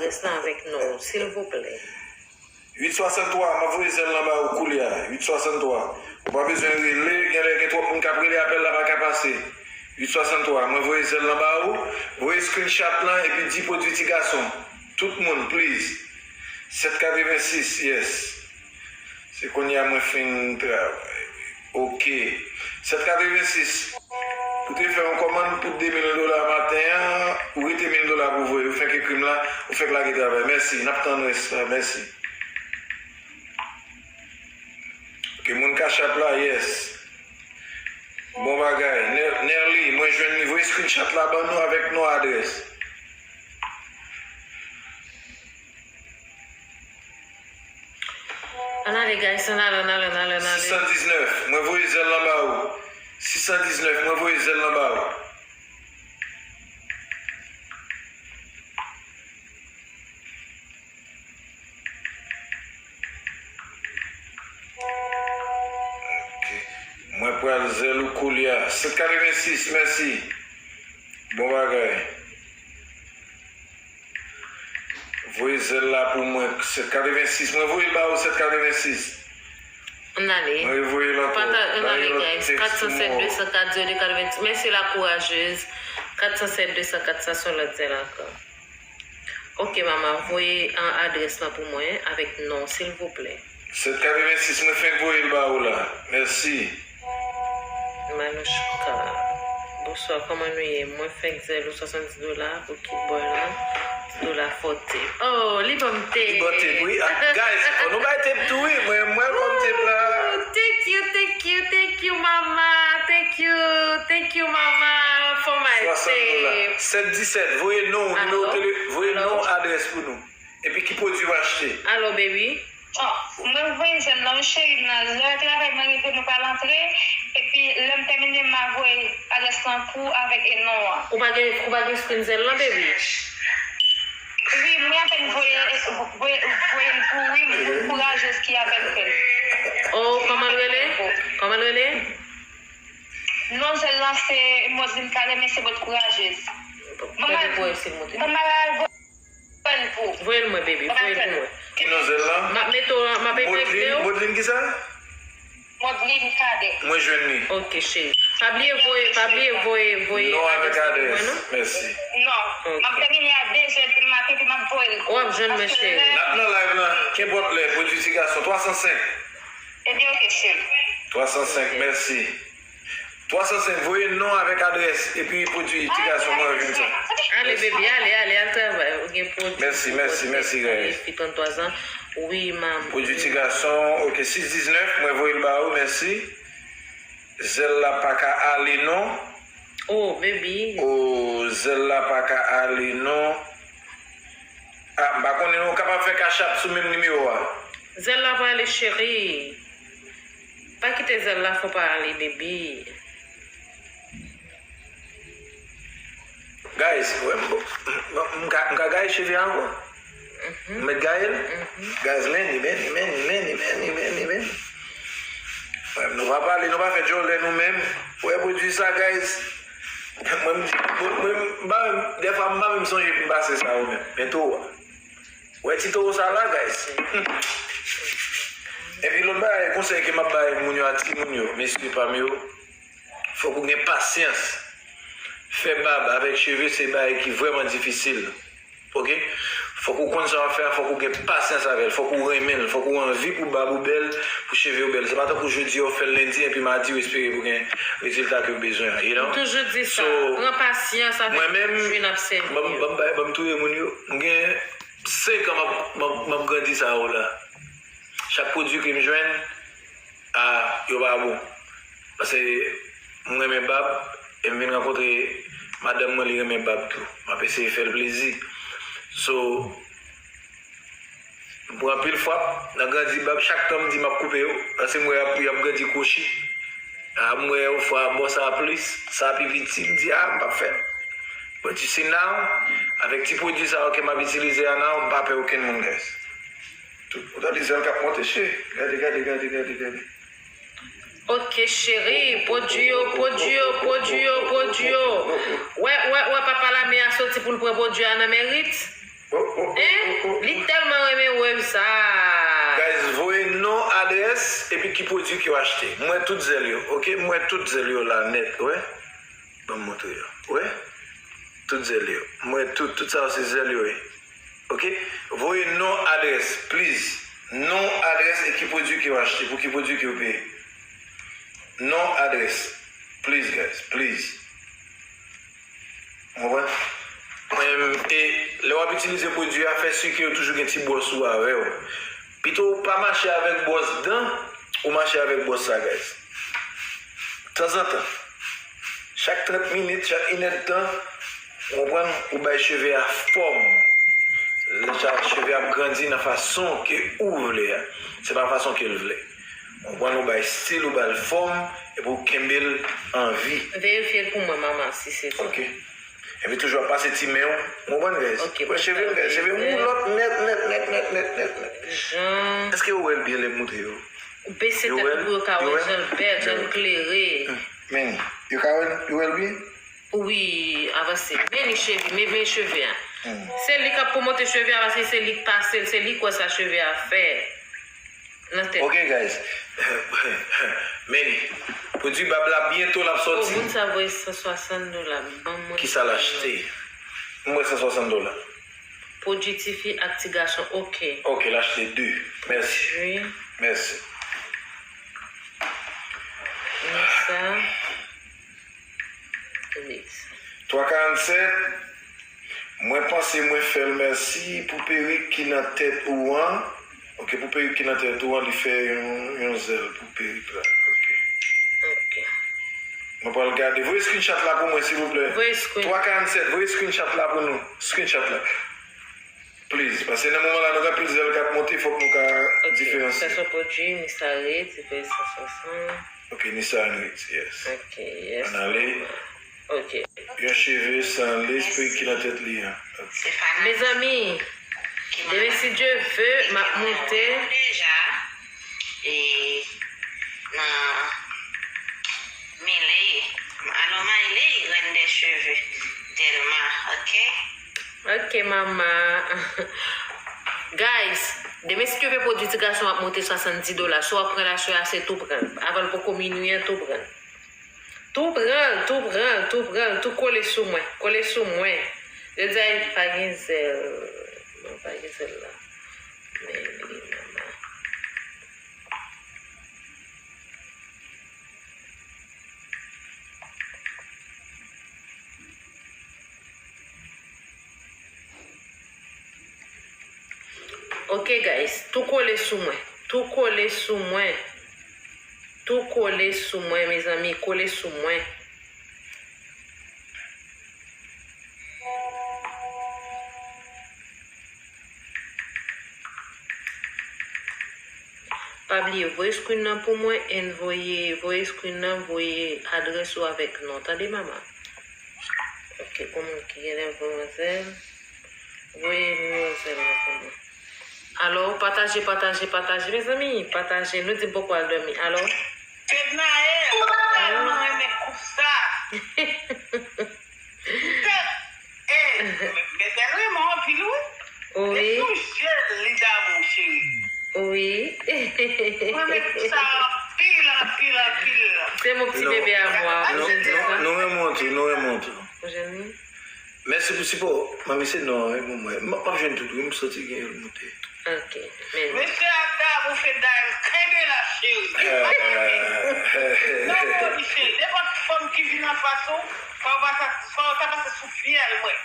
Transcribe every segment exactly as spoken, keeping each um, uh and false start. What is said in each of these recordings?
adrès lan avèk non w, silvouplè. Uit swasanntwa, m ap voye zèl lan ba ou koulye a. Uit swasanntwa. Ou pa bezwen rele, genlè gen twòp moun k ap rele, apèl la pa ka pase. Uit swasanntwa, mwen voye zèl lan ba ou, voye screenshot lan epi di pwodui ti gason. Tout moun, please. Sèt katrevensis, yes. Se kounye a mwen fin travay. Ok. Sèt katrevensis. Ou te fè yon kòmann pou de mil dola maten an, ou rete mil dola pou voye. Ou fèk ekri m la, ou fèk lage travay. Mèsi. N ap tann rès la. Mèsi. Ok, moun Cash App la, yes. Bon bagay. Ner- Nerly, mwen jwenn li. Voye screenshot la ban nou avèk non adrès. Ann ale, guys, ann ale, ann ale, ann ale, ann ale. Sis san diznèf, mwen voye zèl lan ba ou. Sis san diznèf, mwen voye zèl lan ba ou. Ok. Mwen pral zèl ou koulye a. Sèt katrevensis, mèsi. Bon bagay. Voye zèl la pou mwen, sèt katrevensis. Mwen voye l ba ou, sèt katrevensis. Ann ale. Mwen revoye l ankò. Pata- ann ale, guys. Kat san sèt, de san kat, zewo de, katrevensis. Mèsi la kourajez. Kat san sèt, de san kat, sa se yon lòt zèl ankò. Ok, mama, voye an adrès lan pou mwen avèk non, silvouplè. Sèt katrevensis, mwen fenk voye l ba ou la. Mèsi. Manouchka. Bonswa, kòman nou ye? Mwen fenk zèl ou swasanndis dola pou kit bòy lan. Ti dola fò tip. Oh, li ban m tip. Li ban tip, wi. Ah, guys, oh, nou bay tip tou, wi. Mwen, mwen kòm tip la. Oh, thank you, thank you, thank you, mama. Thank you, thank you, mama. For my tip. Sèt disèt, voye non, nimewo tele, voye non, adrès pou nou. Epi ki pwodui w achte? Alo, baby. Oh, mwen voye zèl lan, wi, cheri m nan. Lè travay mwen rive, nou pral antre. Epi, lè m tèmine, m a voye adrès lan pou ou avèk e non an. Ou pa gen, ou pa gen screen zèl lan, baby? Wi, mwen apèn voye, voye, voye l pou ou, wi, m kourajez ki apèn fè l. Oh, kòman l rele? Kòman l rele? Non zèl lan se Modlin Kalè, men se bòt kourajez. Mama, mama, Voye l mwen, baby. Voye l pou mwen. Ki non zèl lan? M ap mete w, m ap epegle w. Modlin kisa? Modlin Kadè. Mwen jwenn li. Ok, cheri. Pa bliye voye, pa bliye voye, voye. Non, avèk adrès. Mèsi. Non. M ap tèmine a de zè di maten, epi m ap voye l. W ap jwenn mwen, cheri. N ap nan live lan. Kenpòt lè, pwodui ti gason. Twa san senk. Ebyen, ok, cheri. Twa san senk, mèsi. Twa san senk, voye non avèk adrès, epi pwodui ti gason mwen vin sa. Ale, baby, ale, ale, al travay. Ou gen pwodui. Mèsi, mèsi, mèsi, guys. Fi tranntwa zan. Wi, mam. Pwodui ti gason, ok, sis diznèf, mwen voye l ba ou, mèsi. Zèl la pa ka ale, non. Oh, baby. Oh, zèl la pa ka ale, non. Ah, m pa konnen, non, ou kapab fè Cash App sou menm nimewo a. Zèl la prale, cheri. Pa kite zèl la fè w pa ale, baby. Guys, wè, m, m, m ka, m ka gaye cheve ankò. M mèt gaye l. Guys, meni, meni, meni, meni, meni, meni, meni. Wè, nou pa pale, nou pa fè djòlè nou menm. Wè, pwodui sa, guys. Mwen, m, mwen, mwen, m pa menm, dèfwa, m pa menm sonje pou m pase sa yo menm. Men towo a. Wè ti towo sa la, guys. Epi lòt bagay, konsèy ke m ap bay moun yo a timoun yo, mesye pa m yo, fòk ou gen pasyans. Fè bab avèk cheve se bagay ki vrèman difisil. Ok? Fòk ou konn sa w ap fè a, fòk ou gen pasyans avè l, fòk ou renmen l, fòk ou anvi pou bab ou bèl, pou cheve w bèl. Se pa tankou jodi a w fè l lendi epi madi w espere pou gen rezilta ke w bezwen an, you know? M toujou di sa, pran pasyans avèk pwodui n ap sèvi yo. Mwen menm, ban m bay, ban m touye moun yo. M gen senk an m ap, m ap, m ap grandi sa yo la. Chak pwodui ke m jwenn, a, yo pa bon. Paske m renmen bab, e m vin rankontre madanm mwen, li renmen bab tou. M ap eseye fè l plezi. So, m pran anpil frap nan grandi bab, chak tan m di m ap koupe yo, paske m wè y ap, y ap grandi kwochi. A, m wè yon fwa bò sa plis, sa pi piti, m di, a, m p ap fè l. But you see now, avèk ti pwodui sa yo ke m ap itilize a now, m pa pè okenn moun, guys. Tout, ou tande zèl k ap monte, cheri. Gade, gade, gade, gade, gade. Ok, cheri, pwodui yo, pwodui yo, pwodui yo, pwodui yo. Wè, wè, wè, papa lame a soti pou l pran pwodui a nan men Rit. Hein? Li tèlman renmen wè sa. Guys, voye non, adrès, epi ki pwodui ke w achte. M wè tout zèl yo, ok? M wè tout zèl yo la nèt, wè. Ban m montre yo, wè. Tout zèl yo. M wè tout, tout sa yo se zèl yo ye. Ok? Voye non, adrès, please. Non, adrès e ki pwodui ke w achte, pou ki pwodui ke w peye. Non, adrès. Please, guys, please. Ou konprann? Mwen, e lè w ap itilize pwodui a, fè si ke yo toujou gen ti bwòs ou avè w. Pito w pa mache avèk bwòs dan, ou mache avèk bwòs sa, guys. Tanzantan, chak trant minit, chak inèdtan, ou konprann, ou bay cheve a fòm. Lè sa cheve ap grandi nan fason ke ou vle a. Se pa fason ke l vle. Ou konprann, ou bay stil, ou ba l fòm, epi ou kenbe l an vi. Verifye l pou mwen, manman, si se sa. Ok. Epi toujou ap pase ti men w. Ou konprann, guys? Wè cheve l, guys. Cheve woulòt nèt, nèt, nèt, nèt, nèt, nèt, nèt. Èske ou wè l byen lè m montre yo? Ou bese tèt ou pou yo ka wè jan l bèl, jan l klere. Men, yo ka wè l, yo wè l byen? Wi, avanse. Men li cheve, men men cheve a. Se li k ap pwomote cheve a paske se li k pase l, se li k wè sa cheve a fè nan tèt. Ok, guys. Men li. Pwodui bab la, byento l ap sòti. Moun sa voye san swasant dola ban mwen. Kisa l achte? M wè san swasant dola. Pwodui tifi ak ti gason, ok. Ok, l achte de. Mèsi. Mèsi. Mèsi. Twa karannsèt, mwen panse mwen fè l mèsi pou perik ki nan tèt ou an. Ok, pou perik ki nan tèt ou an, li fè yon, yon zèl pou perik la. Ok. Ok. Mwen pral gade. Voye screenshot la pou mwen, silvouplè. Voye screen. Twa karannsèt, voye screenshot la pou nou. Screenshot la. Please, paske nan moman la nou gen anpil zèl k ap monte, fòk nou ka diferansye. Sa se yon pwodui, Nissa Ritz, li peye san swasant. Ok, Nissa and Ritz, yes. Ok, yes. Ann ale. Ok. Yon cheve san lespri ki nan tèt li an. Ok. Mezanmi, demen si Dye ve, m ap monte. Nan Miley, alò Miley, reine des cheveux, Delma, ok? Ok, mama. Guys, demen si Dye ve pwodui ti gason ap monte swasanndis dola. Si w ap pran l aswè a, se tou pran l. Avan l poko minui an, tou pran l. Tou pran l, tou pran l, tou pran l, tou kole sou mwen. Kole sou mwen. Yo di a pa gen zèl. Non, pa gen zèl la. Men li, mama. Ok, guys, tou kole sou mwen. Tou kole sou mwen. Tou kole sou mwen, mezanmi, kole sou mwen. Pa bliye voye screen nan pou mwen and voye, voye screen nan, voye adrès ou avèk non, tande mama? Ok, pou moun ki gen nimewo zèl, voye nimewo zèl nan pou mwen. Alò, pataje, pataje, pataje, mezanmi, pataje, nou di m poko al dòmi, alò? Fednaelle, mwen tèlman renmen koup sa. Tèt, e, Fednaelle renmen anpil wi. Wi. Depi w je l, li damou cheri. Wi. Mwen renmen koup sa anpil, anpil, anpil. Se mon ti bebe a mwa, ou jwenn sa? Nou renmen w tou, nou renmen w tou. Ou jwenn li? Mèsi pou sipò w. Manmi se non wi pou mwen. M ap jwenn tout wi, m santi gen yon moute. Ok. Mesye a damou Fednaelle, kenbe la cheri. Non non Michel, nenpòt fanm ki vin anfas ou, fò w pase, fò w ta pase sou fyèl mwen.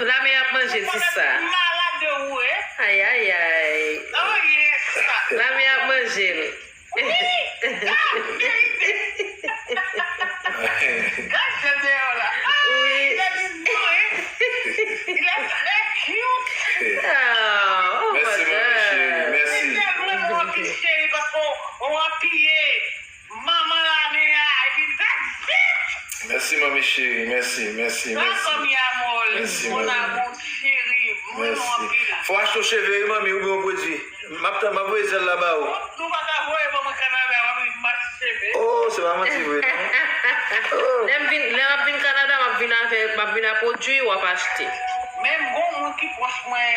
Lame ap manje ti sa. Malad de ou e. Ayayay. Oh yes. Lame ap manje l. Mèsi manmi cheri, mèsi. Mèsi manmi cheri, mèsi, mèsi, mèsi. Mèsi manmi. Fò w achte w cheve wi manmi oubyen yon pwodui. M ap tann, m ap voye zèl la ba ou. Nou pa ka voye ban mwen Kanada, w ap vin mache cheve. Oh, se pa manti vre non. Oh. Lè m vin, lè m ap vin Kanada, m ap vin avè, m ap vin a pwodui w ap achte. Menm gon moun ki pwòch mwen,